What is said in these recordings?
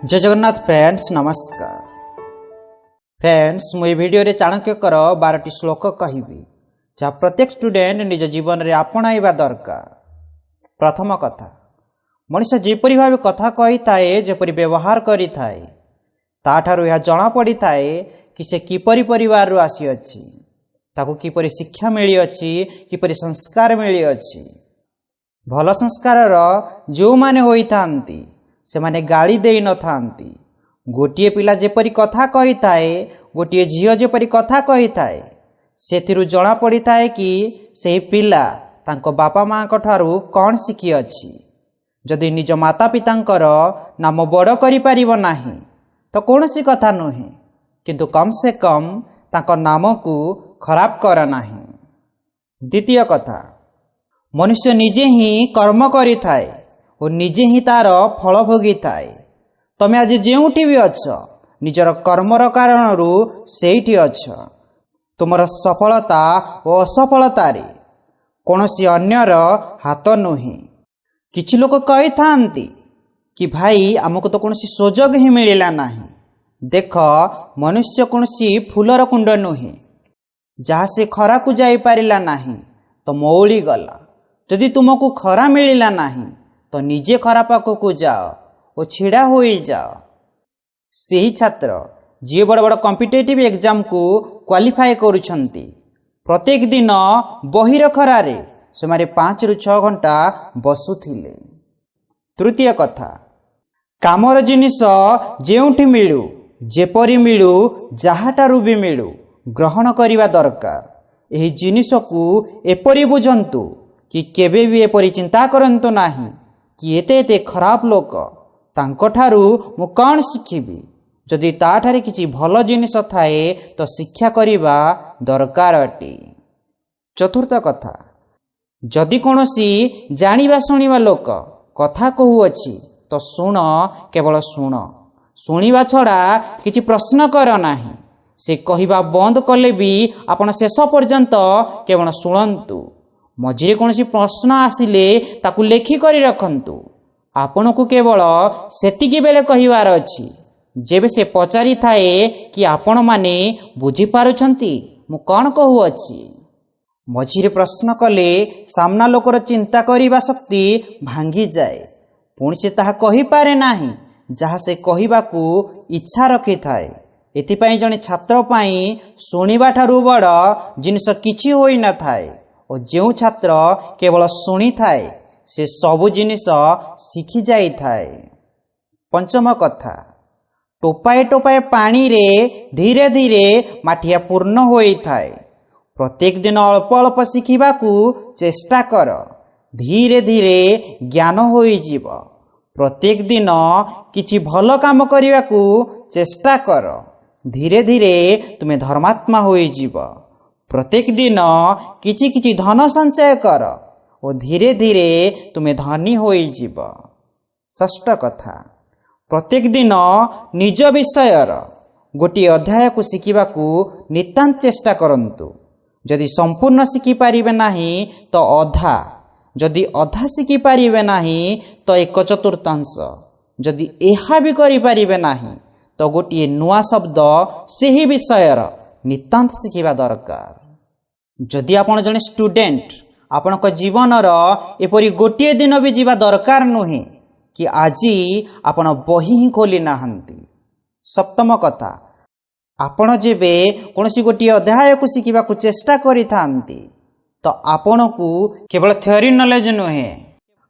ଜୟ Jagannath friends, ନମସ୍କାର friends. ମୁଁ ଏହି ଭିଡ଼ିଓରେ ଚାଣକ୍ୟଙ୍କର 12ଟି ଶ୍ଲୋକ କହିବି, ଯାହା ପ୍ରତ୍ୟେକ ଷ୍ଟୁଡେଣ୍ଟ ନିଜ ଜୀବନରେ ଆପଣାଇବା ଦରକାର। ପ୍ରଥମ କଥା, ମଣିଷ ଯେପରି ଭାବେ କଥା କହିଥାଏ, ଯେପରି ବ୍ୟବହାର କରିଥାଏ, ତାଠାରୁ ଏହା ଜଣାପଡ଼ିଥାଏ କି ସେ କିପରି ପରିବାରରୁ ଆସିଅଛି, ତାକୁ କିପରି ଶିକ୍ଷା ମିଳିଅଛି, କିପରି ସଂସ୍କାର ମିଳିଅଛି। ଭଲ ସଂସ୍କାରର ଯେଉଁମାନେ ହୋଇଥାନ୍ତି, ସେମାନେ ଗାଳି ଦେଇନଥାନ୍ତି। ଗୋଟିଏ ପିଲା ଯେପରି କଥା କହିଥାଏ, ଗୋଟିଏ ଝିଅ ଯେପରି କଥା କହିଥାଏ, ସେଥିରୁ ଜଣାପଡ଼ିଥାଏ କି ସେହି ପିଲା ତାଙ୍କ ବାପା ମାଆଙ୍କ ଠାରୁ କ'ଣ ଶିଖିଅଛି। ଯଦି ନିଜ ମାତା ପିତାଙ୍କର ନାମ ବଡ଼ କରିପାରିବ ନାହିଁ ତ କୌଣସି କଥା ନୁହେଁ, କିନ୍ତୁ କମ୍ ସେ କମ୍ ତାଙ୍କ ନାମକୁ ଖରାପ କର ନାହିଁ। ଦ୍ୱିତୀୟ କଥା, ମନୁଷ୍ୟ ନିଜେ ହିଁ କର୍ମ କରିଥାଏ ଓ ନିଜେ ହିଁ ତାର ଫଳ ଭୋଗିଥାଏ। ତମେ ଆଜି ଯେଉଁଠି ବି ଅଛ, ନିଜର କର୍ମର କାରଣରୁ ସେଇଠି ଅଛ। ତୁମର ସଫଳତା ଓ ଅସଫଳତାରେ କୌଣସି ଅନ୍ୟର ହାତ ନୁହେଁ। କିଛି ଲୋକ କହିଥାନ୍ତି କି ଭାଇ, ଆମକୁ ତ କୌଣସି ସୁଯୋଗ ହିଁ ମିଳିଲା ନାହିଁ। ଦେଖ, ମନୁଷ୍ୟ କୌଣସି ଫୁଲର କୁଣ୍ଡ ନୁହେଁ, ଯାହା ସେ ଖରାକୁ ଯାଇପାରିଲା ନାହିଁ ତ ମଉଳି ଗଲା। ଯଦି ତୁମକୁ ଖରା ମିଳିଲା ନାହିଁ ତ ନିଜେ ଖରା ପାଖକୁ ଯାଅ ଓ ଛିଡ଼ା ହୋଇଯାଅ। ସେହି ଛାତ୍ର ଯିଏ ବଡ଼ ବଡ଼ କମ୍ପିଟେଟିଭ୍ ଏକ୍ଜାମକୁ କ୍ୱାଲିଫାଏ କରୁଛନ୍ତି, ପ୍ରତ୍ୟେକ ଦିନ ବହିର ଖରାରେ ସେମାନେ 5ରୁ 6 ଘଣ୍ଟା ବସୁଥିଲେ। ତୃତୀୟ କଥା, କାମର ଜିନିଷ ଯେଉଁଠି ମିଳୁ, ଯେପରି ମିଳୁ, ଯାହାଠାରୁ ବି ମିଳୁ, ଗ୍ରହଣ କରିବା ଦରକାର। ଏହି ଜିନିଷକୁ ଏପରି ବୁଝନ୍ତୁ କି କେବେ ବି ଏପରି ଚିନ୍ତା କରନ୍ତୁ ନାହିଁ କି ଏତେ ଏତେ ଖରାପ ଲୋକ, ତାଙ୍କଠାରୁ ମୁଁ କ'ଣ ଶିଖିବି? ଯଦି ତାଠାରେ କିଛି ଭଲ ଜିନିଷ ଥାଏ ତ ଶିକ୍ଷା କରିବା ଦରକାର ଅଟେ। ଚତୁର୍ଥ କଥା, ଯଦି କୌଣସି ଜାଣିବା ଶୁଣିବା ଲୋକ କଥା କହୁଅଛି ତ ଶୁଣ, କେବଳ ଶୁଣ। ଶୁଣିବା ଛଡ଼ା କିଛି ପ୍ରଶ୍ନ କର ନାହିଁ। ସେ କହିବା ବନ୍ଦ କଲେ ବି ଆପଣ ଶେଷ ପର୍ଯ୍ୟନ୍ତ କେବଳ ଶୁଣନ୍ତୁ। ମଝିରେ କୌଣସି ପ୍ରଶ୍ନ ଆସିଲେ ତାକୁ ଲେଖିକରି ରଖନ୍ତୁ। ଆପଣଙ୍କୁ କେବଳ ସେତିକି ବେଳେ କହିବାର ଅଛି, ଯେବେ ସେ ପଚାରିଥାଏ କି ଆପଣମାନେ ବୁଝିପାରୁଛନ୍ତି ମୁଁ କ'ଣ କହୁଅଛି? ମଝିରେ ପ୍ରଶ୍ନ କଲେ ସାମ୍ନା ଲୋକର ଚିନ୍ତା କରିବା ଶକ୍ତି ଭାଙ୍ଗିଯାଏ। ପୁଣି ସେ ତାହା କହିପାରେ ନାହିଁ, ଯାହା ସେ କହିବାକୁ ଇଚ୍ଛା ରଖିଥାଏ। ଏଥିପାଇଁ ଜଣେ ଛାତ୍ର ପାଇଁ ଶୁଣିବା ଠାରୁ ବଡ଼ ଜିନିଷ କିଛି ହୋଇନଥାଏ ଓ ଯେଉଁ ଛାତ୍ର କେବଳ ଶୁଣିଥାଏ, ସେ ସବୁ ଜିନିଷ ଶିଖି ଯାଇଥାଏ। ପଞ୍ଚମ କଥା, ଟୋପାଏ ଟୋପାଏ ପାଣିରେ ଧୀରେ ଧୀରେ ମାଠିଆ ପୂର୍ଣ୍ଣ ହୋଇଥାଏ। ପ୍ରତ୍ୟେକ ଦିନ ଅଳ୍ପ ଅଳ୍ପ ଶିଖିବାକୁ ଚେଷ୍ଟା କର, ଧୀରେ ଧୀରେ ଜ୍ଞାନ ହୋଇଯିବ। ପ୍ରତ୍ୟେକ ଦିନ କିଛି ଭଲ କାମ କରିବାକୁ ଚେଷ୍ଟା କର, ଧୀରେ ଧୀରେ ତୁମେ ଧର୍ମାତ୍ମା ହୋଇଯିବ। ପ୍ରତ୍ୟେକ ଦିନ କିଛି କିଛି ଧନ ସଞ୍ଚୟ କର ଓ ଧୀରେ ଧୀରେ ତୁମେ ଧନୀ ହୋଇଯିବ। ଷଷ୍ଠ କଥା, ପ୍ରତ୍ୟେକ ଦିନ ନିଜ ବିଷୟର ଗୋଟିଏ ଅଧ୍ୟାୟକୁ ଶିଖିବାକୁ ନିତାନ୍ତ ଚେଷ୍ଟା କରନ୍ତୁ। ଯଦି ସମ୍ପୂର୍ଣ୍ଣ ଶିଖିପାରିବେ ନାହିଁ ତ ଅଧା, ଯଦି ଅଧା ଶିଖିପାରିବେ ନାହିଁ ତ ଏକ ଚତୁର୍ଥାଂଶ, ଯଦି ଏହା ବି କରିପାରିବେ ନାହିଁ ତ ଗୋଟିଏ ନୂଆ ଶବ୍ଦ ସେହି ବିଷୟର ନିତାନ୍ତ ଶିଖିବା ଦରକାର। ଯଦି ଆପଣ ଜଣେ ଷ୍ଟୁଡେଣ୍ଟ, ଆପଣଙ୍କ ଜୀବନର ଏପରି ଗୋଟିଏ ଦିନ ବି ଯିବା ଦରକାର ନୁହେଁ କି ଆଜି ଆପଣ ବହି ହିଁ ଖୋଲି ନାହାନ୍ତି। ସପ୍ତମ କଥା, ଆପଣ ଯେବେ କୌଣସି ଗୋଟିଏ ଅଧ୍ୟାୟକୁ ଶିଖିବାକୁ ଚେଷ୍ଟା କରିଥାନ୍ତି ତ ଆପଣଙ୍କୁ କେବଳ ଥିଓରି ନଲେଜ ନୁହେଁ,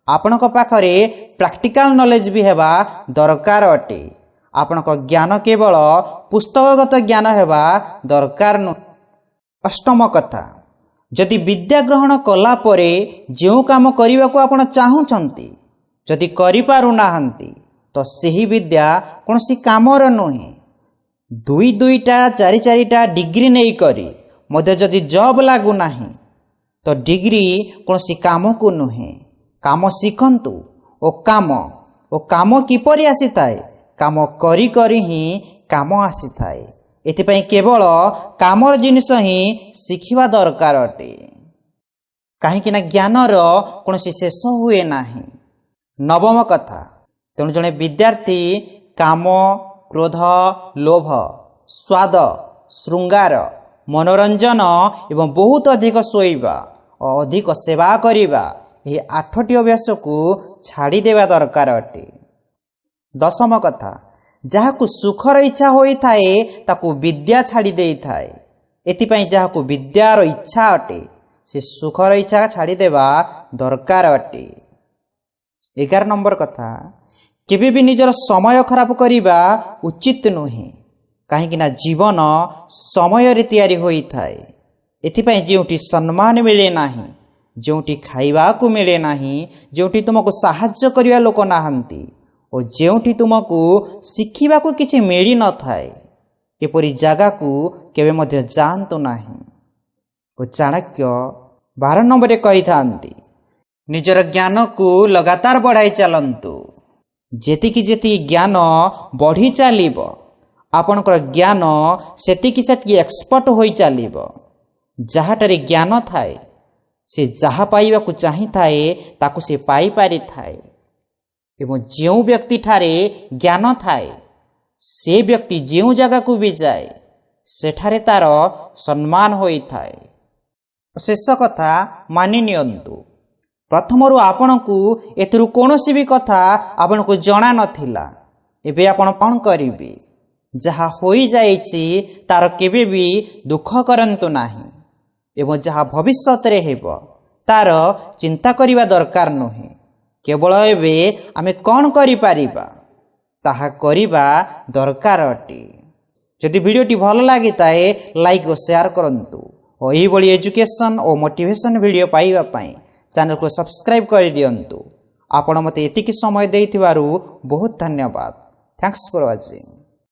ଆପଣଙ୍କ ପାଖରେ ପ୍ରାକ୍ଟିକାଲ ନଲେଜ ବି ହେବା ଦରକାର ଅଟେ। ଆପଣଙ୍କ ଜ୍ଞାନ କେବଳ ପୁସ୍ତକଗତ ଜ୍ଞାନ ହେବା ଦରକାର ନୁହେଁ। ଅଷ୍ଟମ କଥା, ଯଦି ବିଦ୍ୟା ଗ୍ରହଣ କଲା ପରେ ଯେଉଁ କାମ କରିବାକୁ ଆପଣ ଚାହୁଁଛନ୍ତି, ଯଦି କରିପାରୁନାହାନ୍ତି ତ ସେହି ବିଦ୍ୟା କୌଣସି କାମର ନୁହେଁ। ଦୁଇ ଦୁଇଟା, ଚାରି ଚାରିଟା ଡିଗ୍ରୀ ନେଇକରି ମଧ୍ୟ ଯଦି ଜବ୍ ଲାଗୁନାହିଁ ତ ଡିଗ୍ରୀ କୌଣସି କାମକୁ ନୁହେଁ। କାମ ଶିଖନ୍ତୁ ଓ କାମ କିପରି ଆସିଥାଏ? କାମ କରି କରି ହିଁ କାମ ଆସିଥାଏ। ଏଥିପାଇଁ କେବଳ କାମର ଜିନିଷ ହିଁ ଶିଖିବା ଦରକାର ଅଟେ, କାହିଁକି ନା ଜ୍ଞାନର କୌଣସି ଶେଷ ହୁଏ ନାହିଁ। ନବମ କଥା, ତେଣୁ ଜଣେ ବିଦ୍ୟାର୍ଥୀ କାମ, କ୍ରୋଧ, ଲୋଭ, ସ୍ୱାଦ, ଶୃଙ୍ଗାର, ମନୋରଞ୍ଜନ ଏବଂ ବହୁତ ଅଧିକ ଶୋଇବା ଓ ଅଧିକ ସେବା କରିବା, ଏହି 8ଟି ଅଭ୍ୟାସକୁ ଛାଡ଼ିଦେବା ଦରକାର ଅଟେ। ଦଶମ କଥା, ଯାହାକୁ ସୁଖର ଇଚ୍ଛା ହୋଇଥାଏ, ତାକୁ ବିଦ୍ୟା ଛାଡ଼ି ଦେଇଥାଏ। ଏଥିପାଇଁ ଯାହାକୁ ବିଦ୍ୟାର ଇଚ୍ଛା ଅଟେ, ସେ ସୁଖର ଇଚ୍ଛା ଛାଡ଼ିଦେବା ଦରକାର ଅଟେ। 11 ନମ୍ବର କଥା, କେବେ ବି ନିଜର ସମୟ ଖରାପ କରିବା ଉଚିତ ନୁହେଁ, କାହିଁକିନା ଜୀବନ ସମୟରେ ତିଆରି ହୋଇଥାଏ। ଏଥିପାଇଁ ଯେଉଁଠି ସମ୍ମାନ ମିଳେ ନାହିଁ, ଯେଉଁଠି ଖାଇବାକୁ ମିଳେ ନାହିଁ, ଯେଉଁଠି ତୁମକୁ ସାହାଯ୍ୟ କରିବା ଲୋକ ନାହାନ୍ତି ଓ ଯେଉଁଠି ତୁମକୁ ଶିଖିବାକୁ କିଛି ମିଳିନଥାଏ, ଏପରି ଜାଗାକୁ କେବେ ମଧ୍ୟ ଯାଆନ୍ତୁ ନାହିଁ। ଓ ଚାଣକ୍ୟ 12 ନମ୍ବରରେ କହିଥାନ୍ତି, ନିଜର ଜ୍ଞାନକୁ ଲଗାତାର ବଢ଼ାଇ ଚାଲନ୍ତୁ। ଯେତିକି ଯେତିକି ଜ୍ଞାନ ବଢ଼ି ଚାଲିବ, ଆପଣଙ୍କର ଜ୍ଞାନ ସେତିକି ସେତିକି ଏକ୍ସପର୍ଟ ହୋଇ ଚାଲିବ। ଯାହାଠାରେ ଜ୍ଞାନ ଥାଏ, ସେ ଯାହା ପାଇବାକୁ ଚାହିଁଥାଏ, ତାକୁ ସେ ପାଇପାରିଥାଏ ଏବଂ ଯେଉଁ ବ୍ୟକ୍ତିଠାରେ ଜ୍ଞାନ ଥାଏ, ସେ ବ୍ୟକ୍ତି ଯେଉଁ ଜାଗାକୁ ବି ଯାଏ, ସେଠାରେ ତା'ର ସମ୍ମାନ ହୋଇଥାଏ। ଶେଷ କଥା, ମାନି ନିଅନ୍ତୁ ପ୍ରଥମରୁ ଆପଣଙ୍କୁ ଏଥିରୁ କୌଣସି ବି କଥା ଆପଣଙ୍କୁ ଜଣା ନଥିଲା। ଏବେ ଆପଣ କ'ଣ କରିବେ? ଯାହା ହୋଇଯାଇଛି, ତା'ର କେବେ ବି ଦୁଃଖ କରନ୍ତୁ ନାହିଁ ଏବଂ ଯାହା ଭବିଷ୍ୟତରେ ହେବ, ତା'ର ଚିନ୍ତା କରିବା ଦରକାର ନୁହେଁ। କେବଳ ଏବେ ଆମେ କ'ଣ କରିପାରିବା, ତାହା କରିବା ଦରକାର ଅଟେ। ଯଦି ଭିଡ଼ିଓଟି ଭଲ ଲାଗିଥାଏ, ଲାଇକ୍ ଓ ସେୟାର କରନ୍ତୁ ଓ ଏହିଭଳି ଏଜୁକେସନ୍ ଓ ମୋଟିଭେସନ୍ ଭିଡ଼ିଓ ପାଇବା ପାଇଁ ଚ୍ୟାନେଲକୁ ସବସ୍କ୍ରାଇବ୍ କରିଦିଅନ୍ତୁ। ଆପଣ ମୋତେ ଏତିକି ସମୟ ଦେଇଥିବାରୁ ବହୁତ ଧନ୍ୟବାଦ। Thanks for watching.